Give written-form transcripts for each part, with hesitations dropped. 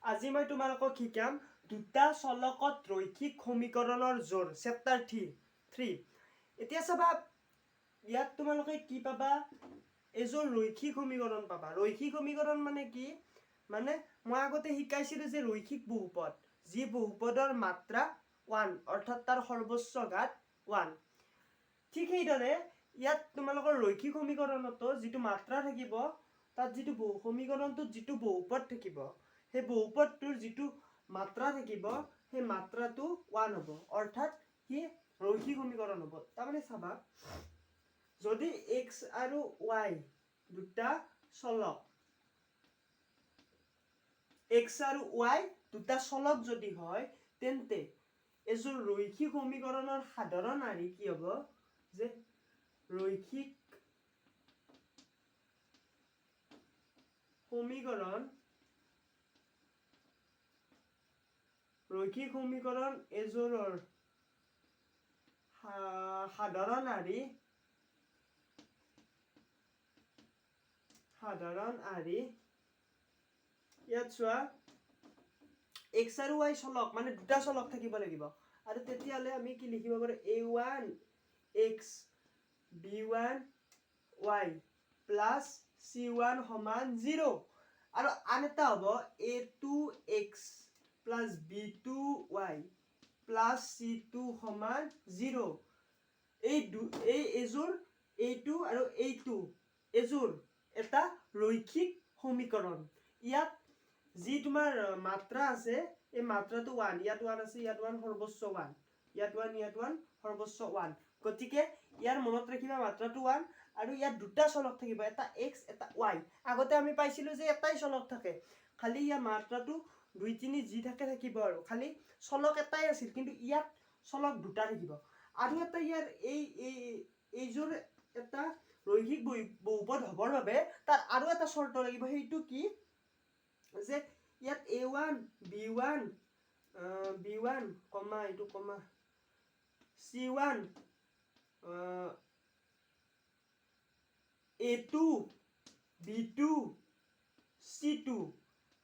আজি মই তোমালোকক শিকাম দুটা চলকত ৰৈখিক সমীকৰণৰ জোৰ, চেপ্টাৰ 3। এতিয়া চাবা, ইয়াত তোমালোকে কি পাবা? এযোৰ ৰৈখিক সমীকৰণ পাবা। ৰৈখিক সমীকৰণ মানে কি? মানে মই আগতে শিকাইছিলো যে ৰৈখিক বহুপদ, যি বহুপদৰ মাত্ৰা 1, অৰ্থাৎ তাৰ সৰ্বোচ্চ ঘাত 1। ঠিক সেইদৰে ইয়াত তোমালোকৰ ৰৈখিক সমীকৰণতো যিটো মাত্ৰা থাকিব, তাত যিটো বহু সমীকৰণটোত যিটো বহুপদ থাকিব, সেই বহুপদটোৰ যিটো মাত্ৰা থাকিব, সেই মাত্ৰাটো 1 হ'ব, অৰ্থাৎ সি ৰৈখিক সমীকৰণ হ'ব। তাৰমানে চাবা, যদি এক্স আৰু ৱাই দুটা চলক, এক্স আৰু ৱাই দুটা চলক যদি হয়, তেন্তে এযোৰ ৰৈখিক সমীকৰণৰ সাধাৰণ আৰ্হি কি হ'ব যে ৰৈখিক সমীকৰণ, ৰৈখিক সমীকৰণ এযোৰৰ সাধাৰণ আৰ্হি, সাধাৰণ আৰ্হি। ইয়াত চোৱা, এক্স আৰু ৱাই চলক, মানে দুটা চলক থাকিব লাগিব। আৰু তেতিয়াহ'লে আমি কি লিখিব পাৰোঁ? A 1 X B 1 Y plus C 1 সমান 0। আৰু আন এটা হ'ব A 2 X plus B 2 Y plus C 2 সমান 0। এই এযোৰ, এইটো আৰু এইটো এযোৰ এটা ৰৈখিক সমীকৰণ। ইয়াত যি তোমাৰ মাত্ৰা আছে, এই মাত্ৰাটো 1। ইয়াত 1 আছে, ইয়াত 1, সৰ্বোচ্চ 1। ইয়াত 1, ইয়াত 1, সৰ্বোচ্চ 1। গতিকে ইয়াৰ মনত ৰাখিবা, মাত্ৰাটো 1। আৰু ইয়াত দুটা চলক থাকিব, এটা এক্স, এটা ৱাই। আগতে আমি পাইছিলোঁ যে এটাই চলক থাকে, খালি ইয়াৰ মাত্ৰাটো 2, 3 যি থাকে থাকিব আৰু খালি চলক এটাই আছিল। কিন্তু ইয়াত চলক দুটা থাকিব। আৰু এটা ইয়াৰ এই এইযোৰ এটা ৰৈখিক বহুপদ হ'বৰ বাবে তাৰ আৰু এটা চৰ্ত লাগিব। সেইটো কি যে ইয়াত A 1 B 1, B 1 comma, এইটো comma, C 1, A 2, B 2, C 2,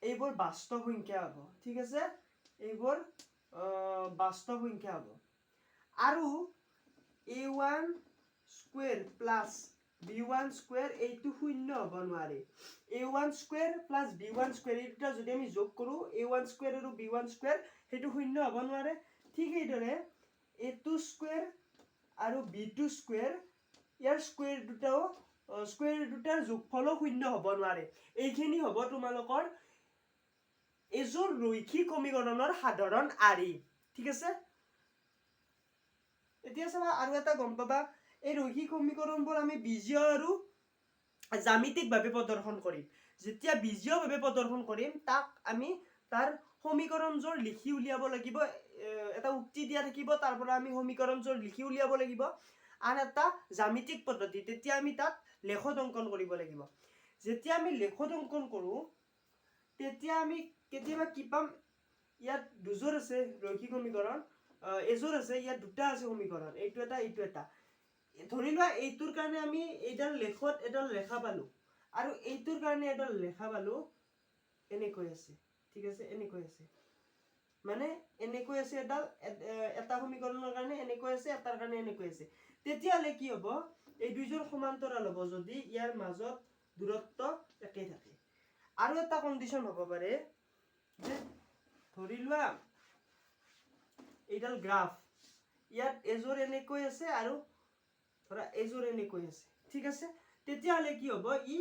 এইবোৰ বাস্তৱ সংখ্যা হ'ব। ঠিক আছে? এইবোৰ বাস্তৱ সংখ্যা হ'ব। আৰু A 1 square plus B 1 square, এইটো শূন্য হ'ব নোৱাৰে। A 1 square plus B 1 square, এই দুটা যদি আমি যোগ কৰোঁ, এ 1 স্কুৱেৰ আৰু বি 1 স্কুৱেৰ, সেইটো শূন্য হ'ব নোৱাৰে। ঠিক সেইদৰে এ 2 স্কুৱেৰ আৰু বি 2 স্কুৱেৰ, ইয়াৰ স্কুৱেৰ দুটাও, স্কুৱেৰ দুটাৰ যোগফলো শূন্য হ'ব নোৱাৰে। এইখিনি হ'ব তোমালোকৰ এযোৰ ৰৈখিক সমীকৰণৰ সাধাৰণ আৰ্হি। ঠিক আছে? এতিয়া চাবা, আৰু এটা গম পাবা, এই ৰৈখিক সমীকৰণবোৰ আমি বীজীয় আৰু জ্যামিতিকভাৱে প্ৰদৰ্শন কৰিম। যেতিয়া বীজীয়ভাৱে প্ৰদৰ্শন কৰিম, তাক আমি তাৰ সমীকৰণযোৰ লিখি উলিয়াব লাগিব। এটা উক্তি দিয়া থাকিব, তাৰ পৰা আমি সমীকৰণযোৰ লিখি উলিয়াব লাগিব। আন এটা জ্যামিতিক পদ্ধতি, তেতিয়া আমি তাত লেখত অংকন কৰিব লাগিব। যেতিয়া আমি লেখত অংকন কৰোঁ, তেতিয়া আমি কেতিয়াবা কি পাম? ইয়াত দুযোৰ আছে ৰৈখিক সমীকৰণ, এযোৰ আছে, ইয়াত দুটা আছে সমীকৰণ, এইটো এটা, এইটো এটা। ধৰি লোৱা, এইটোৰ কাৰণে আমি এইডাল লেখত এডাল ৰেখা পালো আৰু এইটোৰ কাৰণে এডাল ৰেখা পালো। এনেকৈ আছে, ঠিক আছে? এনেকৈ আছে, মানে এনেকৈ আছে এডাল, এটা সমীকৰণৰ কাৰণে এনেকৈ আছে, এটাৰ কাৰণে এনেকৈ আছে। তেতিয়াহ'লে কি হ'ব? এই দুইযোৰ সমান্তৰাল হ'ব, যদি ইয়াৰ মাজত দূৰত্ব একেই থাকে। আৰু এটা কণ্ডিশ্যন হ'ব পাৰে যে ধৰি লোৱা এইডাল গ্ৰাফ, ইয়াত এযোৰ এনেকৈ আছে আৰু ধৰা এযোৰ এনেকৈ আছে, ঠিক আছে? তেতিয়াহ'লে কি হ'ব? ই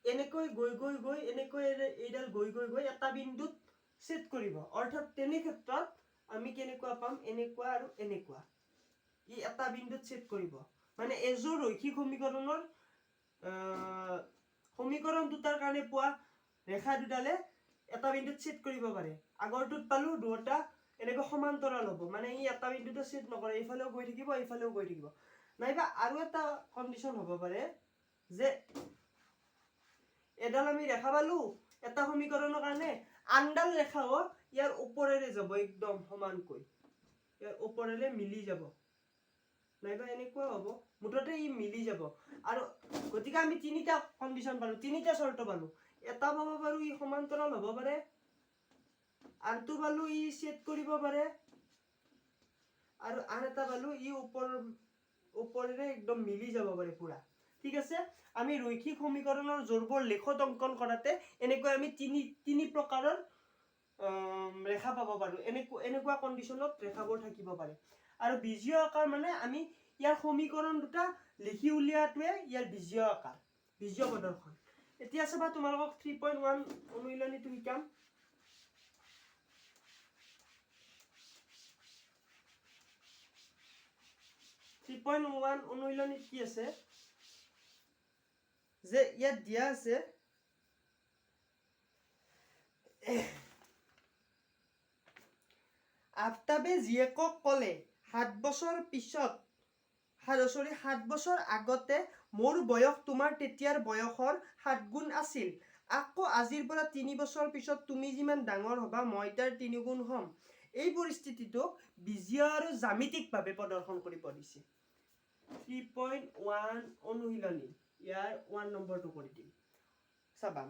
এনেকৈ গৈ গৈ গৈ এনেকৈ এইডাল গৈ গৈ গৈ এটা বিন্দুত ছেদ কৰিব। অৰ্থাৎ তেনে ক্ষেত্ৰত আমি কেনেকুৱা পাম? এনেকুৱা আৰু এনেকুৱা। ই এটা বিন্দুত ছেদ কৰিব। মানে এযোৰ ৰৈখিক সমীকৰণৰ সমীকৰণ দুটাৰ কাৰণে পোৱা ৰেখা দুডালে এটা বিন্দুত ছেদ কৰিব পাৰে। আগৰটোত পালো দুয়োটা এনেকৈ সমান্তৰাল হ'ব, মানে ই এটা বিন্দুতে ছেদ নকৰে, এইফালেও গৈ থাকিব, এইফালেও গৈ থাকিব। নাইবা আৰু এটা কণ্ডিশ্যন হ'ব পাৰে যে এডাল আমি ৰেখা পালো এটা সমীকৰণৰ কাৰণে, আনডাল ৰেখাও ইয়াৰ ওপৰেৰে যাব, একদম সমানকৈ ইয়াৰ ওপৰেৰে মিলি যাব। নাইবা এনেকুৱা হ'ব, মুঠতে ই মিলি যাব। আৰু গতিকে আমি তিনিটা কণ্ডিশ্যন পালো, তিনিটা চৰ্ত পালো। এটা পাব পাৰো, ই সমান্তৰাল হ'ব পাৰে। আনটো পালোঁ ই ছেদ কৰিব পাৰে আৰু আন এটা পালোঁ ই ওপৰেৰে একদম মিলি যাব পাৰে পুৰা। ঠিক আছে, আমি ৰৈখিক সমীকৰণৰ জোৰবোৰ লেখত অংকন কৰাতে এনেকৈ আমি তিনি প্ৰকাৰৰ ৰেখা পাব পাৰোঁ। এনেকুৱা কণ্ডিশ্যনত ৰেখাবোৰ থাকিব পাৰে। আৰু বীজীয় আকাৰ মানে আমি ইয়াৰ সমীকৰণ দুটা লিখি উলিওৱাটোৱে ইয়াৰ বীজীয় আকাৰ, বীজীয় প্ৰদৰ্শন। এতিয়া চাবা, তোমালোকক 3.1 অনুশীলনীটো শিকাম। 3.1 অনুশীলনীত কি আছে যে ইয়াত দিয়া আছে আফতাবে জীয়েকক ক'লে 7 বছৰ পিছত, চৰি, 7 বছৰ আগতে মোৰ বয়স তোমাৰ তেতিয়াৰ বয়সৰ 7 গুণ আছিল। আকৌ আজিৰ পৰা 3 বছৰ পিছত তুমি যিমান ডাঙৰ হ'বা, মই তাৰ 3 গুণ হ'ম। এই পৰিস্থিতিটোক বীজীয় আৰু জ্যামিতিকভাৱে প্ৰদৰ্শন কৰিব দিছে। 3.1 অনুশীলনী, ইয়াৰ 1 নম্বৰটো কৰি দিম। চাবা,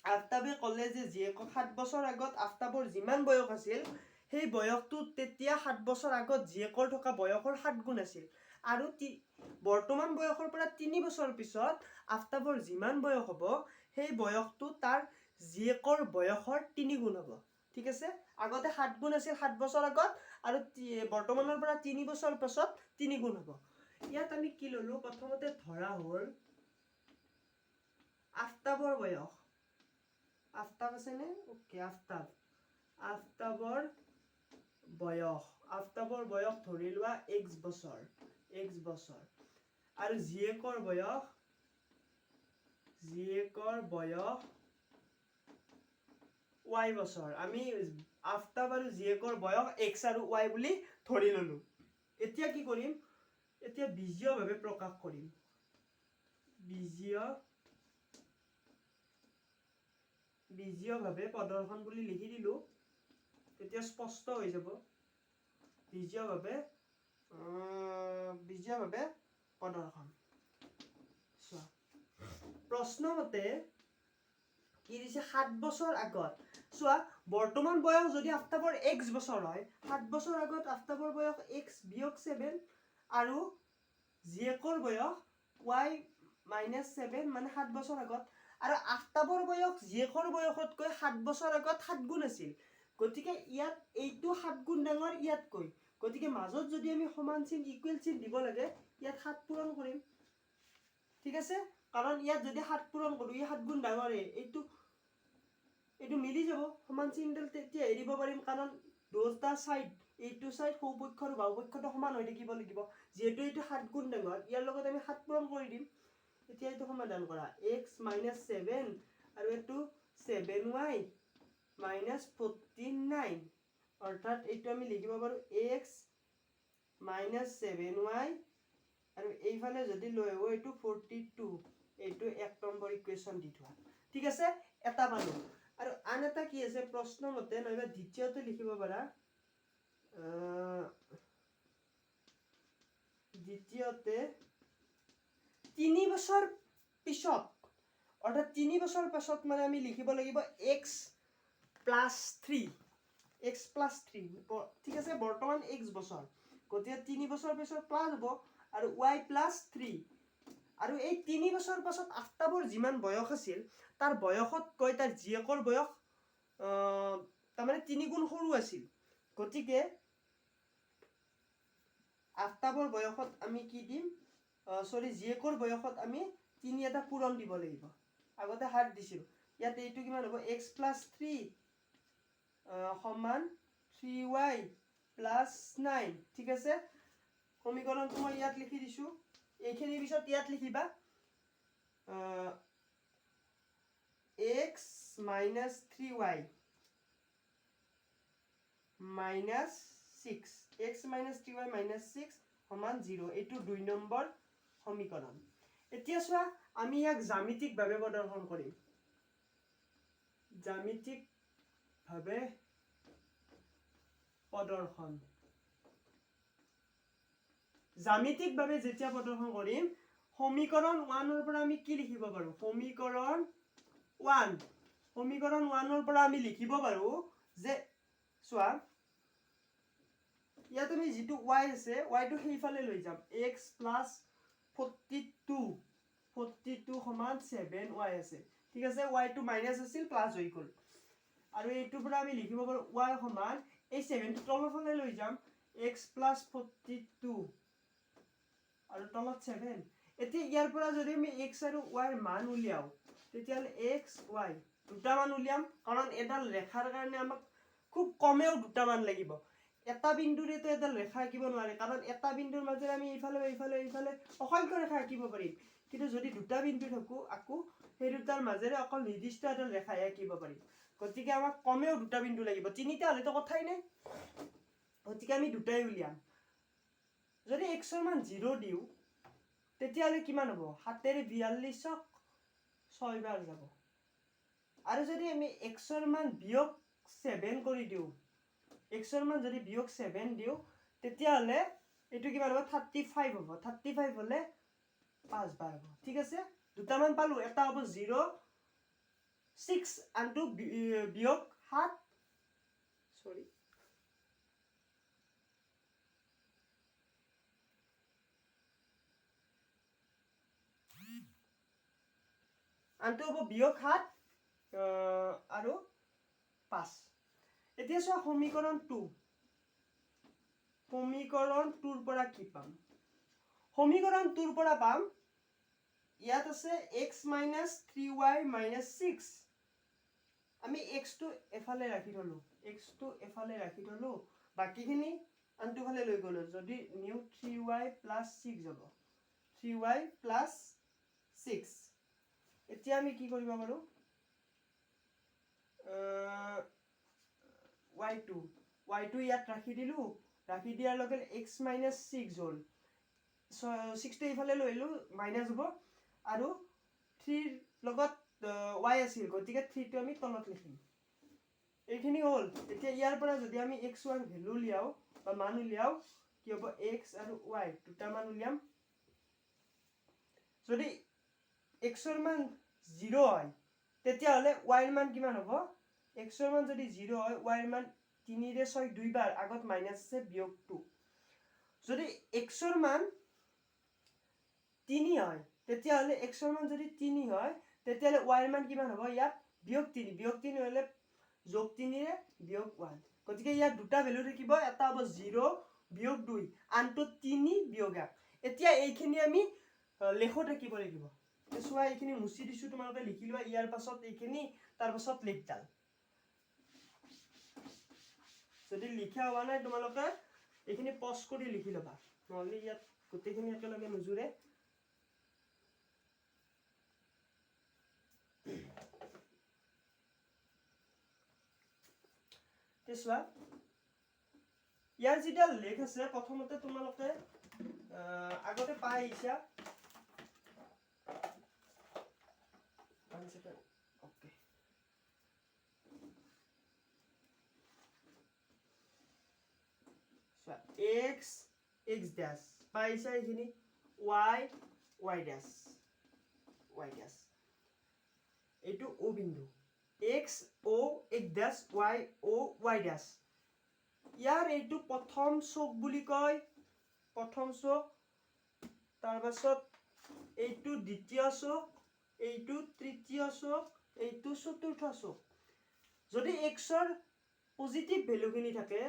আফতাবে ক'লে যে জীয়েকক 7 বছৰ আগত আফতাবৰ যিমান বয়স আছিল, সেই বয়সটো তেতিয়া 7 বছৰ আগত জীয়েকৰ থকা বয়সৰ 7 গুণ আছিল। আৰু বৰ্তমান বয়সৰ পৰা 3 বছৰ পিছত আফতাবৰ যিমান বয়স হ'ব, সেই বয়সটো তাৰ জীয়েকৰ বয়সৰ 3 গুণ হ'ব। ঠিক আছে, আগতে 7 গুণ আছিল 7 বছৰ আগত আৰু বৰ্তমানৰ পৰা 3 বছৰ পাছত 3 গুণ হ'ব। ইয়াত আমি কি ল'লো? প্ৰথমতে ধৰা হ'ল আফতাবৰ বয়স, আফতাব আছেনে? অ'কে, আফতাব, আফতাবৰ বয়স ধৰি লোৱা এক্স বছৰ, এক্স বছৰ। আৰু জীয়েকৰ বয়স ৱাই বছৰ। আমি আফতাব আৰু জীয়েকৰ বয়স এক্স আৰু ৱাই বুলি ধৰি ললো। এতিয়া কি কৰিম? এতিয়া বীজীয়ভাৱে প্ৰকাশ কৰিম। বীজীয়ভাৱে প্ৰদৰ্শন বুলি লিখি দিলো, তেতিয়া স্পষ্ট হৈ যাব। বীজীয়ভাৱে প্ৰদৰ্শন। চোৱা, প্ৰশ্নমতে কি দিছে? 7 বছৰ আগত, চোৱা, বৰ্তমান বয়স যদি আফতাবৰ এক্স বছৰ হয়, 7 বছৰ আগত আফতাবৰ বয়স এক্স বিয়োগ 7 আৰু জীয়েকৰ বয়স ৱাই মাইনাছ 7, মানে 7 বছৰ আগত। আৰু আফতাবৰ বয়স জীয়েকৰ বয়সতকৈ 7 বছৰ আগত 7 গুণ আছিল। গতিকে ইয়াত এইটো 7 গুণ ডাঙৰ ইয়াতকৈ। গতিকে মাজত যদি আমি সমান চিন, ইকুৱেল চিন দিব লাগে, ইয়াত 7 পূৰণ কৰিম। ঠিক আছে, কাৰণ ইয়াত যদি 7 পূৰণ কৰোঁ, ই 7 গুণ ডাঙৰেই, এইটো মিলি যাব। সমান চিনডাল তেতিয়া এৰিব পাৰিম, কাৰণ দুটা চাইড, এইটো চাইড সোঁপক্ষ আৰু বাওঁপক্ষটো সমান হৈ থাকিব লাগিব। যিহেতু এইটো 7 গুণ ডাঙৰ, ইয়াৰ লগত আমি 7 পূৰণ কৰি দিম। এতিয়া এইটো সমাধান কৰা। এক্স মাইনাছ 7 আৰু এইটো 7 ৱাই মাইনাছ 49। অৰ্থাৎ এইটো আমি লিখিব পাৰোঁ এক্স মাইনাছ 7 ৱাই আৰু এইফালে যদি লৈ আহোঁ এইটো 42। এইটো 1 নম্বৰ ইকুৱেশ্যন দি থোৱা। ঠিক আছে, এটা পালোঁ। আৰু আন এটা কি আছে প্ৰশ্নমতে? নাইবা দ্বিতীয়তে লিখিব পাৰা, দ্বিতীয়তে 3 বছৰ পিছত, অৰ্থাৎ 3 বছৰ পাছত মানে আমি লিখিব লাগিব x plus 3, x plus 3। ঠিক আছে, বৰ্তমান এক্স বছৰ, গতিকে 3 বছৰ পিছত প্লাছ হ'ব আৰু ৱাই প্লাছ 3। আৰু এই 3 বছৰ পাছত আফতাবৰ যিমান বয়স আছিল, তাৰ বয়সতকৈ তাৰ জীয়েকৰ বয়স তাৰমানে 3 গুণ সৰু আছিল। গতিকে আফতাবৰ বয়সত আমি কি দিম, চৰি, জীয়েকৰ বয়সত আমি 3 এটা পূৰণ দিব লাগিব। আগতে 7 দিছিলোঁ। ইয়াত এইটো কিমান হ'ব? এক্স প্লাছ 3 সমান 3 ৱাই প্লাছ 9। ঠিক আছে, সমীকৰণটো মই ইয়াত লিখি দিছোঁ। এইখিনিৰ পিছত ইয়াত লিখিবা x minus 3 Y minus 6, x minus 3 Y minus 6 সমান 0। এইটো 2 নম্বৰ সমীকৰণ। এতিয়া চোৱা, আমি ইয়াক জ্যামিতিকভাৱে প্ৰদৰ্শন কৰিম। জ্যামিতিকভাৱে প্ৰদৰ্শন। জ্যামিতিকভাৱে যেতিয়া প্ৰদৰ্শন কৰিম, সমীকৰণ 1ৰ পৰা আমি কি লিখিব পাৰোঁ? সমীকৰণ 1ৰ পৰা আমি লিখিব পাৰোঁ যে চোৱা, ইয়াত আমি যিটো ৱাই আছে, ৱাইটো সেইফালে লৈ যাম। এক্স প্লাছ 42, 42 সমান ছেভেন ৱাই আছে। ঠিক আছে, ৱাইটো মাইনাছ আছিল, প্লাছ হৈ গ'ল। আৰু এইটোৰ পৰা আমি লিখিব পাৰোঁ ৱাই সমান, এই ছেভেনটো তলৰ ফালে লৈ যাম, এক্স প্লাছ 42 আৰু তলত ছেভেন। এতিয়া ইয়াৰ পৰা যদি আমি এক্স আৰু ৱাইৰ মান উলিয়াওঁ, তেতিয়াহ'লে এক্স ৱাই দুটা মান উলিয়াম, কাৰণ এডাল ৰেখাৰ কাৰণে আমাক খুব কমেও দুটা মান লাগিব। এটা বিন্দুৰেতো এডাল ৰেখা আঁকিব নোৱাৰে, কাৰণ এটা বিন্দুৰ মাজেৰে আমি এইফালে এইফালে এইফালে অসংখ্য ৰেখা আঁকিব পাৰিম। কিন্তু যদি দুটা বিন্দু থাকোঁ আকৌ, সেই দুটাৰ মাজেৰে অকল নিৰ্দিষ্ট এডাল ৰেখাহে আঁকিব পাৰিম। গতিকে আমাক কমেও দুটা বিন্দু লাগিব, তিনিটা হ'লেতো কথাই নাই। গতিকে আমি দুটাই উলিয়াম। যদি এক্সৰ মান জিৰ' দিওঁ, তেতিয়াহ'লে কিমান হ'ব? সাতেৰে 42ক ছয়বাৰ যাব। আৰু যদি আমি এক্সৰ মান বিয়োগ ছেভেন কৰি দিওঁ, এক্সৰ মান যদি বিয়োগ ছেভেন দিওঁ, তেতিয়াহ'লে এইটো কিমান হ'ব? 35 হ'ব। 35 হ'লে পাঁচবাৰ হ'ব। ঠিক আছে, দুটামান পালোঁ। এটা হ'ব জিৰ' ছিক্স, আনটো বিয়োগ সাত, চৰি, আনটো হ'ব বিয়োগ সাত আৰু পাঁচ। এতিয়া চোৱা, সমীকৰণ টু, সমীকৰণ টুৰ পৰা কি পাম? সমীকৰণ টুৰ পৰা পাম, ইয়াত আছে x minus three y minus six। আমি এক্সটো এফালে ৰাখি থ'লোঁ, এক্সটো এফালে ৰাখি থ'লোঁ, বাকীখিনি আনটো ফালে লৈ গ'লোঁ। যদি নিওঁ, থ্ৰী ৱাই প্লাছ ছিক্স হ'ব, থ্ৰী ৱাই প্লাছ ছিক্স। এতিয়া আমি কি কৰিব পাৰোঁ? ৱাইটো ইয়াত ৰাখি দিলোঁ। ৰাখি দিয়াৰ লগে লগে এক্স মাইনাছ ছিক্স হ'ল, ছিক্সটো এইফালে লৈ আহিলোঁ, মাইনাছ হ'ব। আৰু থ্ৰীৰ লগত ৱাই আছিল, গতিকে থ্ৰীটো আমি তলত লিখিম। এইখিনি হ'ল। এতিয়া ইয়াৰ পৰা যদি আমি এক্স ৱাইৰ ভেলু উলিয়াওঁ বা মান উলিয়াওঁ, কি হ'ব? এক্স আৰু ৱাই দুটা মান উলিয়াম। যদি এক্সৰ মান জিৰ' হয়, তেতিয়াহ'লে ৱাইৰ মান কিমান হ'ব? এক্সৰ মান যদি জিৰ' হয়, ৱাইৰ মান তিনিৰে ছয় দুইবাৰ, আগত মাইনাছ আছে, বিয়োগ টু। যদি এক্সৰ মান তিনি হয়, তেতিয়াহ'লে এক্সৰ মান যদি তিনি হয়, তেতিয়াহ'লে ৱাইৰ মান কিমান হ'ব ইয়াত? বিয়োগ তিনি। বিয়োগ তিনি হ'লে যোগ তিনিৰে বিয়োগ ওৱান। গতিকে ইয়াত দুটা ভেলু থাকিব, এটা হ'ব জিৰ' বিয়োগ দুই, আনটো তিনি বিয়োগ এক। এতিয়া এইখিনি আমি লেখত ৰাখিব লাগিব। চোৱা, এইখিনি মুচি দিছোঁ, তোমালোকে লিখি লোৱা। ইয়াৰ পাছত এইখিনি, তাৰপাছত লিখডাল। যদি লিখা হোৱা নাই, তোমালোকে এইখিনি পজ কৰি লিখি ল'বা, নহ'লে ইয়াত গোটেইখিনি একেলগে নোজোৰে। এতিয়া চোৱা, ইয়াৰ যিডাল লেখ আছে, প্ৰথমতে তোমালোকে আগতে পাই আহিছা। One second. Okay. চোৱা, এক্স এক্স ডেছ পাইছা এইখিনি, y y dash, y dash, এইটো অ' বিন্দু, x O x dash, y O y dash। ইয়াৰ এইটো প্ৰথম চোক বুলি কয়, প্ৰথম চোক। তাৰপাছত এইটো দ্বিতীয় চোক, এইটো তৃতীয় চোক, এইটো চতুৰ্থ চোক। যদি এক্সৰ পজিটিভ ভেলুখিনি থাকে,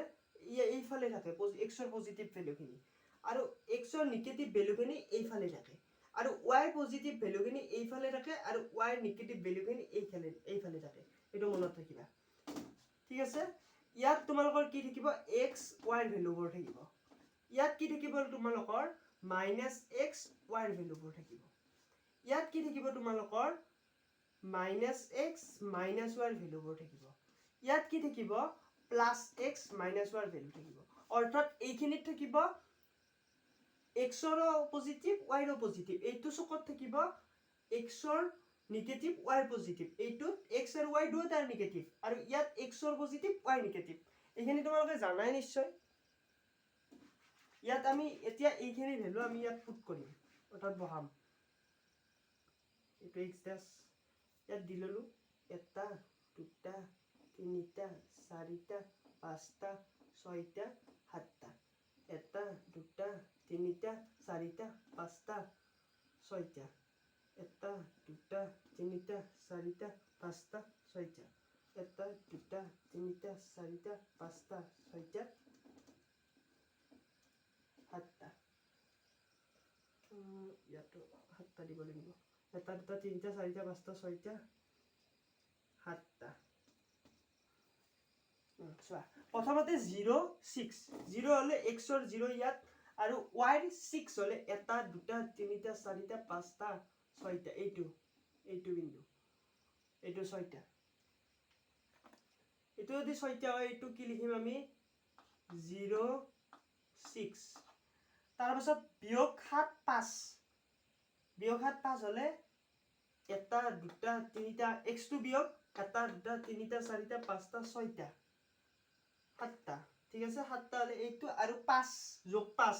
এইফালে থাকে এক্সৰ পজিটিভ ভেলুখিনি, আৰু এক্সৰ নিগেটিভ ভেলুখিনি এইফালে থাকে, আৰু ৱাইৰ পজিটিভ ভেলুখিনি এইফালে থাকে, আৰু ৱাইৰ নিগেটিভ ভেলুখিনি এইফালে থাকে। এইটো মনত ৰাখিবা। ঠিক আছে, ইয়াত তোমালোকৰ কি থাকিব? এক্স ৱাইৰ ভেলুবোৰ থাকিব। ইয়াত কি থাকিব তোমালোকৰ? মাইনাছ এক্স ৱাইৰ ভেলুবোৰ থাকিব। ইয়াত কি থাকিব তোমালোকৰ? মাইনাছ এক্স মাইনাছ ৱাইৰ ভেলুবোৰ থাকিব। ইয়াত কি থাকিব? প্লাছ এক্স মাইনাছ ৱাইৰ ভেলু থাকিব। অৰ্থাৎ এইখিনিত থাকিব এক্সৰো পজিটিভ, ৱাইৰো পজিটিভ। এইটো চুকত থাকিব এক্সৰ নিগেটিভ, ৱাইৰ পজিটিভ। এইটোত এক্স আৰু ৱাই দুয়োটাৰ নিগেটিভ, আৰু ইয়াত এক্সৰ পজিটিভ, ৱাই নিগেটিভ। এইখিনি তোমালোকে জানাই নিশ্চয়। ইয়াত আমি এতিয়া এইখিনি ভেলু আমি ইয়াত পুট কৰিম, অৰ্থাৎ বহাম। এইটো এক্স ডেছ ইয়াত দি ল'লোঁ, এটা, দুটা, তিনিটা, চাৰিটা। চাৰিটা, পাঁচটা, ছয়টা, সাতটা। এটা, দুটা, তিনিটা, চাৰিটা, পাঁচটা, ছয়টা। এটা, দুটা, তিনিটা, চাৰিটা, পাঁচটা, ছয়টা। এটা, দুটা, তিনিটা, চাৰিটা, পাঁচটা, ছয়টা, সাতটা। ইয়াতো সাতটা দিব লাগিব। এটা, দুটা, তিনিটা, চাৰিটা, পাঁচটা, ছয়টা, সাতটা। চোৱা, প্ৰথমতে 0 6, 0 হ'লে এক্সৰ 0 ইয়াত আৰু ৱাইৰ 6 হ'লে এটা, দুটা, তিনিটা, চাৰিটা, পাঁচটা, ছয়টা। এইটো বিন্দু, এইটো ছয়টা। এইটো যদি ছয়টা হয়, এইটো কি লিখিম আমি? 0 6। তাৰপাছত বিয়োগ সাত পাঁচ, বিয়োগ সাত পাঁচ হ'লে এটা, দুটা, তিনিটা, এক্সটো বিয়োগ এটা, দুটা, তিনিটা, চাৰিটা, পাঁচটা, ছয়টা, সাতটা। ঠিক আছে, সাতটা হ'লে এইটো আৰু পাঁচ যোগ পাঁচ,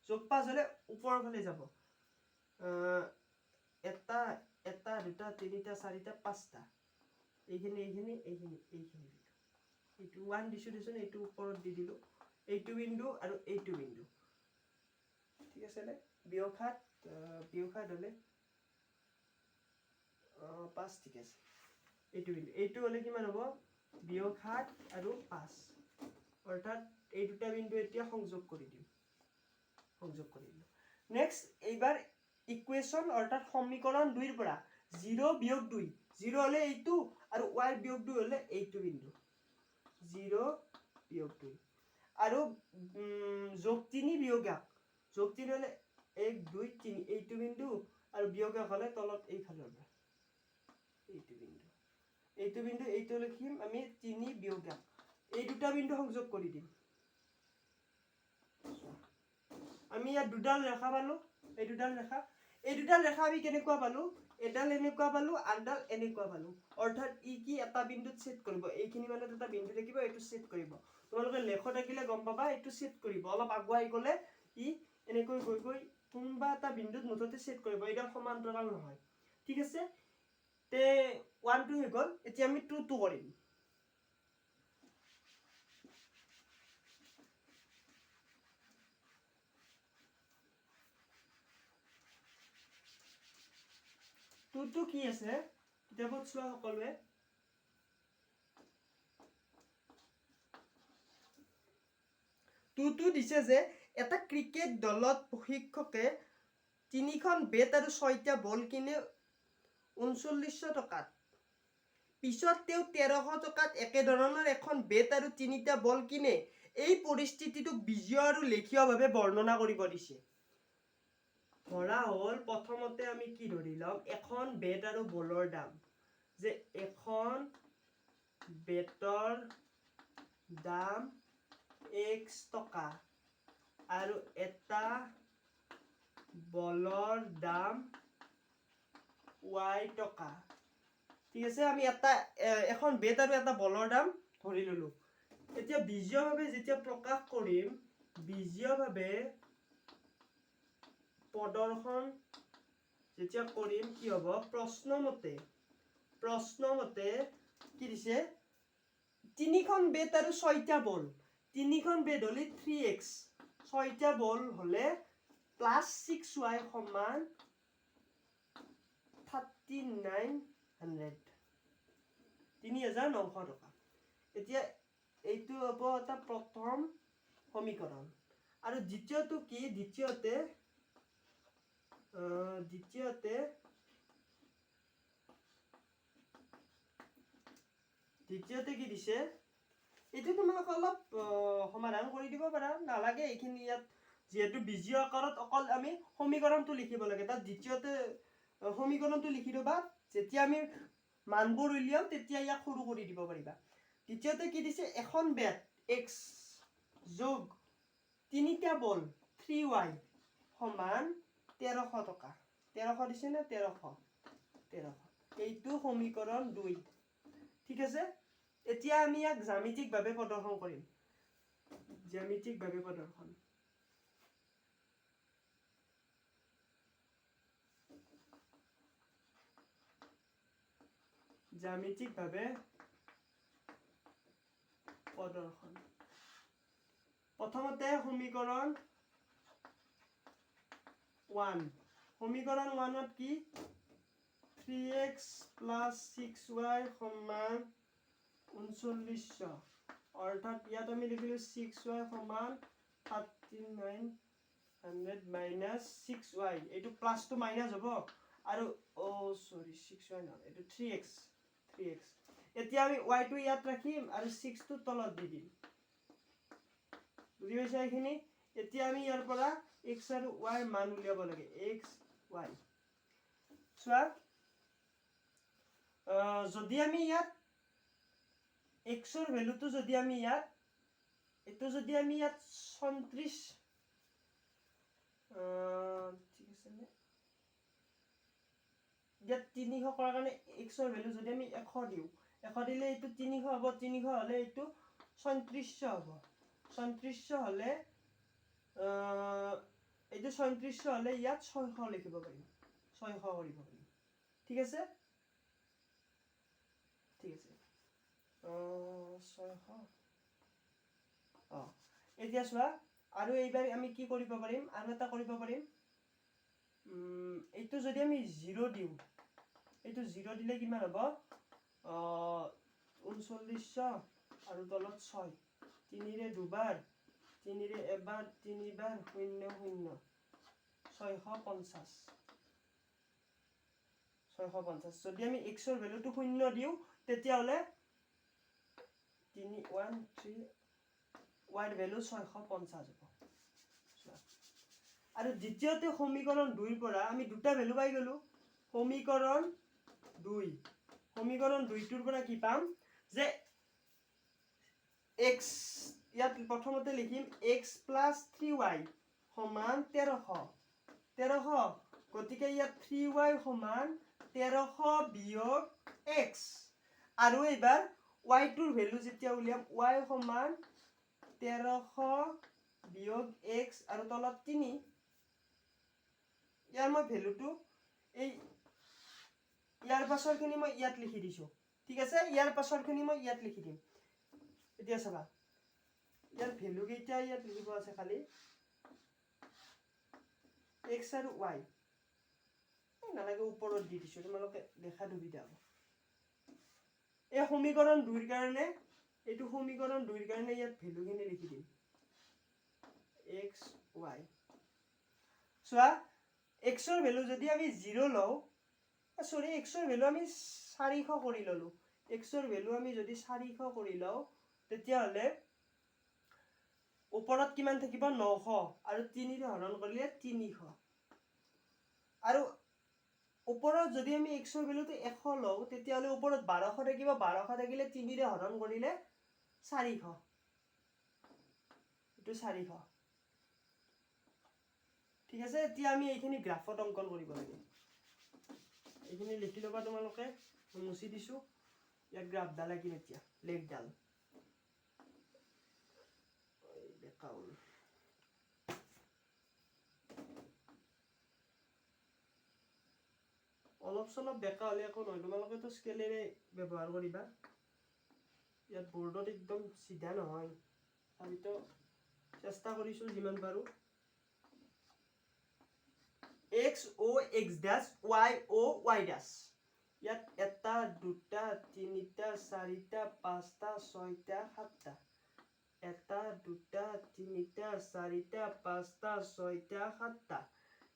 যোগ পাঁচ হ'লে ওপৰৰ ফালে যাব। এটা, এটা, দুটা, তিনিটা, চাৰিটা, পাঁচটা, এইখিনি, এইখিনি, এইখিনি, এইখিনি বিন্দু। এইটো 1 দিছোঁ দেচোন, এইটো ওপৰত দি দিলোঁ, এইটো বিন্দু আৰু এইটো বিন্দু। ঠিক আছে নে? বিয়োগ সাত, বিয়োগ সাত হ'লে, পাঁচ। ঠিক আছে, এইটো বিন্দু, এইটো হ'লে কিমান হ'ব? বিয়োগ সাত আৰু পাঁচ, অৰ্থাৎ এই দুটা বিন্দু এতিয়া সংযোগ কৰি দিম, সংযোগ কৰি দিলোঁ। নেক্সট এইবাৰ ইকুৱেশ্যন অৰ্থাৎ সমীকৰণ দুইৰ পৰা 0 বিয়োগ দুই, 0 হ'লে এইটো আৰু ৱাইৰ বিয়োগ দুই হ'লে এইটো বিন্দু, 0 বিয়োগ দুই আৰু, যোগ তিনি বিয়োগ এক, যোগ তিনি হ'লে এক, দুই, তিনি, এইটো বিন্দু আৰু বিয়োগ এক হ'লে তলত এইফালৰ পৰা এইটো বিন্দু, এইটো বিন্দু, এইটো লিখিম আমি তিনি বিয়োগ এক, এই দুটা বিন্দু সংযোগ কৰি দিম। আমি ইয়াত দুডাল ৰেখা পালো, এই দুডাল ৰেখা, এই দুডাল ৰেখা আমি কেনেকুৱা পালো? এডাল এনেকুৱা পালো, আনডাল এনেকুৱা পালো। অৰ্থাৎ ই কি এটা বিন্দুত ছেদ কৰিব, এইখিনি মানত এটা বিন্দু থাকিব, এইটো ছেদ কৰিব। তোমালোকে লেখ থাকিলে গম পাবা, এইটো ছেদ কৰিব। অলপ আগুৱাই গ'লে ই এনেকৈ গৈ গৈ কোনোবা এটা বিন্দুত মুঠতে ছেদ কৰিব, এইডাল সমান্তৰাল নহয়। ঠিক আছে, তে 1 2 হৈ গ'ল। এতিয়া আমি 2 2 কৰিম। টু টু কি আছে কিতাপত চোৱা সকলোৱে। টু টু দিছে যে এটা ক্ৰিকেট দলত প্ৰশিক্ষকে তিনিখন বেট আৰু ছয়টা বল কিনে ঊনচল্লিছশ টকাত, পিছত তেওঁ তেৰশ টকাত একেধৰণৰ এখন বেট আৰু তিনিটা বল কিনে। এই পৰিস্থিতিটোক বীজীয় আৰু লেখীয়ভাৱে বৰ্ণনা কৰিব দিছে। ধৰা হ'ল প্ৰথমতে আমি কি ধৰি ল'ম, এখন বেট আৰু বলৰ দাম, যে এখন বেটৰ দাম এক্স টকা আৰু এটা বলৰ দাম ৱাই টকা। ঠিক আছে, আমি এখন বেট আৰু এটা বলৰ দাম ধৰি ল'লো। এতিয়া বীজীয়ভাৱে যেতিয়া প্ৰকাশ কৰিম, বীজীয়ভাৱে প্ৰদৰ্শন যেতিয়া কৰিম কি হ'ব, প্ৰশ্নমতে কি দিছে, তিনিখন বেট আৰু ছয়টা বল, তিনিখন বেট হ'লে থ্ৰী এক্স, ছয়টা বল হ'লে প্লাছ ছিক্স ৱাই সমান থাৰ্টি নাইন হাণ্ড্ৰেড, তিনি হাজাৰ নশ টকা। এতিয়া এইটো হ'ব এটা প্ৰথম সমীকৰণ। আৰু দ্বিতীয়টো কি, দ্বিতীয়তে কি দিছে, এইটো তোমালোকে অলপ সমাধান কৰি দিব পাৰা, নালাগে এইখিনি ইয়াত, যিহেতু বীজীয় আকাৰত অকল আমি সমীকৰণটো লিখিব লাগে। তাত দ্বিতীয়তে সমীকৰণটো লিখি থবা, যেতিয়া আমি মানবোৰ উলিয়াম তেতিয়া ইয়াক সৰু কৰি দিব পাৰিবা। দ্বিতীয়তে কি দিছে, এখন বেট এক্স যোগ তিনিটা বল থ্ৰী ৱাই সমান তেৰশ টকা, তেৰশ দিছে নে, তেৰশ, তেৰশ, এইটো সমীকৰণ 2। ঠিক আছে, এতিয়া আমি ইয়াক জ্যামিতিকভাৱে প্ৰদৰ্শন কৰিম, জ্যামিতিকভাৱে প্ৰদৰ্শন। জ্যামিতিকভাৱে প্ৰদৰ্শন। প্ৰথমতে সমীকৰণ 1। সমীকৰণ 1ত কি? 3x plus 6y সমান 3900। অৰ্থাৎ ইয়াত আমি লিখিলোঁ 6y সমান 3900 minus 6y। এইটো প্লাছটো মাইনাছ হ'ব আৰু, অ' চৰি, 6y নহয়, এইটো 3x, 3x। এতিয়া আমি ৱাইটো ইয়াত ৰাখিম আৰু 6টো তলত দি দিম। বুজি পাইছা এইখিনি? এতিয়া আমি ইয়াৰ পৰা এক্স আৰু ৱাইৰ মান উলিয়াব লাগে। এক্স, ৱাই চোৱা, যদি আমি ইয়াত এক্সৰ ভেলুটো যদি আমি ইয়াত এইটো যদি আমি ইয়াত 36, ঠিক আছে নে? ইয়াত 300 কৰাৰ কাৰণে এক্সৰ ভেলু যদি আমি 100 দিওঁ, 100 দিলে এইটো 300 হ'ব। 300 হ'লে এইটো 3600 হ'ব। 3600 হ'লে, এইটো 3600 হ'লে ইয়াত 600 লিখিব পাৰিম, 600 কৰিব পাৰিম। ঠিক আছে, ঠিক আছে। 600। এতিয়া চোৱা, আৰু এইবাৰ আমি কি কৰিব পাৰিম? আৰু এটা কৰিব পাৰিম। এইটো যদি আমি জিৰ' দিওঁ, এইটো জিৰ' দিলে কিমান হ'ব? 3900 আৰু তলত ছয়। তিনিৰে দুবাৰ, তিনিৰে এবাৰ, তিনিবাৰ, শূন্য শূন্য, 650, 650। যদি আমি এক্সৰ ভেলুটো শূন্য দিওঁ, তেতিয়াহ'লে তিনি, ওৱান, থ্ৰী, ৱাইৰ ভেলু 650 হ'ব। চোৱা, আৰু দ্বিতীয়তে সমীকৰণ 2ৰ পৰা আমি দুটা ভেলু পাই গ'লো। সমীকৰণ 2, সমীকৰণ 2টোৰ পৰা কি পাম যে এক্স, ইয়াত প্ৰথমতে লিখিম এক্স প্লাছ 3y সমান 1300, 1300। গতিকে ইয়াত 3y সমান 1300 বিয়োগ এক্স। আৰু এইবাৰ ৱাইটোৰ ভেলু যেতিয়া উলিয়াম, ৱাই সমান 1300 বিয়োগ এক্স আৰু তলত তিনি। ইয়াৰ মই ভেলুটো এই ইয়াৰ পাছৰখিনি মই ইয়াত লিখি দিছোঁ। ঠিক আছে, ইয়াৰ পাছৰখিনি মই ইয়াত লিখি দিম। এতিয়া চাবা, ইয়াৰ ভেলু কেইটা ইয়াত লিখিব আছে খালি এক্স আৰু ৱাই। নালাগে, ওপৰত দি দিছোঁ, তোমালোকে দেখাত সুবিধা হ'ব। এই সমীকৰণ 2ৰ কাৰণে, এইটো সমীকৰণ 2ৰ কাৰণে ইয়াত ভেলুখিনি লিখি দিম, এক্স, ৱাই। চোৱা, এক্সৰ ভেলু যদি আমি জিৰ' লওঁ, চৰি, এক্সৰ ভেলু আমি 400 কৰি ল'লোঁ। এক্সৰ ভেলু আমি যদি 400 কৰি লওঁ, তেতিয়াহ'লে ওপৰত কিমান থাকিব? 900 আৰু তিনিৰে হৰণ কৰিলে 300। আৰু ওপৰত যদি আমি এক্সৰ ভেলুটো 100 লওঁ, তেতিয়াহ'লে ওপৰত 1200 থাকিব। 1200 থাকিলে তিনিৰে হৰণ কৰিলে 400, এইটো 400। ঠিক আছে, এতিয়া আমি এইখিনি গ্ৰাফত অংকন কৰিব লাগে। এইখিনি লিখি ল'বা তোমালোকে, মই মুচি দিছোঁ। ইয়াত গ্ৰাফডাল আঁকিম এতিয়া। লেখডাল এই বেকা হ'ল। অলপ চলপ বেকা হ'লে একো নহয়, তোমালোকেতো স্কেলেৰে ব্যৱহাৰ কৰিবা। ইয়াত বৰ্ডত একদম চিধা নহয়, তথাপিতো চেষ্টা কৰিছোঁ যিমান পাৰোঁ। X O X dash, Y O Y dash। ইয়াত এটা, দুটা, তিনিটা, চাৰিটা, পাঁচটা, ছয়টা, সাতটা। এটা, দুটা, তিনিটা, চাৰিটা, পাঁচটা, ছয়টা, সাতটা।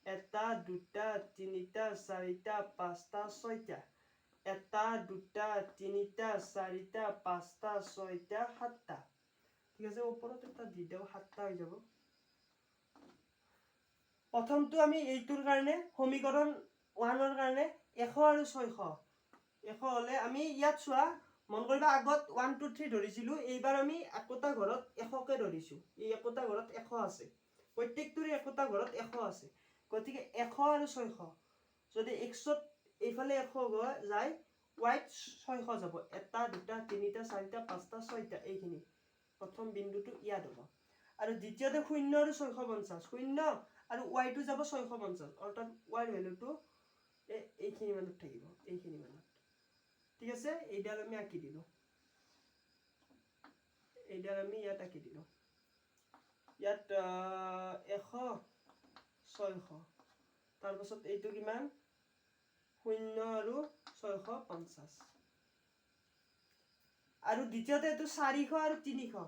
এটা, দুটা, তিনিটা, চাৰিটা, পাঁচটা, ছয়টা। এটা, দুটা, তিনিটা, চাৰিটা, পাঁচটা, ছয়টা, সাতটা। ঠিক আছে, ওপৰত এটা দি দিওঁ, সাতটা হৈ যাব। প্ৰথমটো আমি এইটোৰ কাৰণে, সমীকৰণ 1ৰ কাৰণে 100 আৰু 600। 100 হ'লে আমি ইয়াত চোৱা, মন কৰিবা, আগত 1, 2, 3 ধৰিছিলোঁ, এইবাৰ আমি একোটা ঘৰত 100কে ধৰিছোঁ। এই একোটা ঘৰত 100 আছে, প্ৰত্যেকটোৰে একোটা ঘৰত 100 আছে। গতিকে 100 আৰু 600, যদি এক্সত এইফালে 100 যায়, ৱাইত 600 যাব। এটা, দুটা, তিনিটা, চাৰিটা, পাঁচটা, ছয়টা। এইখিনি প্ৰথম বিন্দুটো ইয়াত হ'ব। আৰু দ্বিতীয়তে শূন্য আৰু 650। শূন্য আৰু ৱাইটো যাব 650, অৰ্থাৎ ৱাইৰ ভেলুটো এইখিনি মানত থাকিব, এইখিনি মানত। ঠিক আছে, এইডাল আমি আঁকি দিলোঁ। এইডাল এইডাল আমি ইয়াত আঁকি দিলোঁ। ইয়াত 100, 600। তাৰপাছত এইটো কিমান? 0 আৰু 650। আৰু দ্বিতীয়তে এইটো 400 আৰু 300।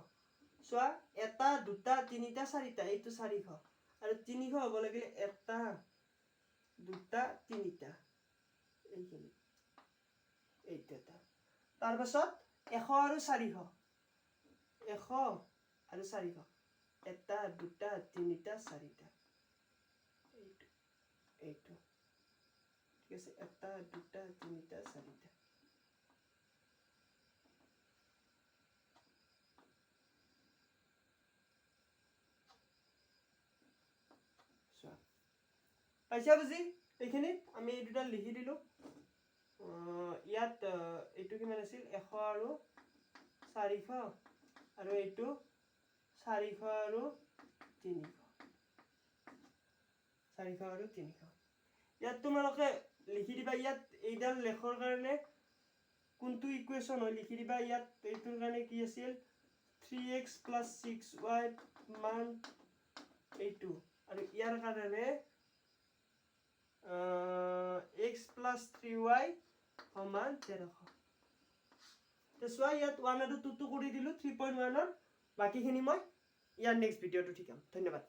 চোৱা, এটা, দুটা, তিনিটা, চাৰিটা। এইটো 400 আৰু 300 হ'ব লাগিলে এটা, দুটা, তিনিটা, এইখিনি, এইটো এটা। তাৰপাছত 100 আৰু 400, 100 আৰু 400, এটা, দুটা, তিনিটা, চাৰিটা, এইটো, এইটো। ঠিক আছে, এটা, দুটা, তিনিটা, চাৰিটা। চোৱা, পাইছা বুজি? এইখিনি আমি এই দুটা লিখি দিলোঁ। ইয়াত এইটো কিমান আছিল? 100 আৰু 400, আৰু এইটো 400 আৰু 300, 400 আৰু 300। ইয়াত তোমালোকে লিখি দিবা। ইয়াত এইডাল লেখৰ কাৰণে কোনটো ইকুৱেশ্যন হয় লিখি দিবা। ইয়াত এইটোৰ কাৰণে কি আছিল? 3 এক্স প্লাছ 6 ৱাই মান এইটো। আৰু ইয়াৰ কাৰণে এক্স প্লাছ 3 ৱাই সমান 1300। চোৱা, ইয়াত 1 আৰু 2টো কৰি দিলোঁ 3.1ৰ। বাকীখিনি মই ইয়াৰ নেক্সট ভিডিঅ'টো শিকাম। ধন্যবাদ।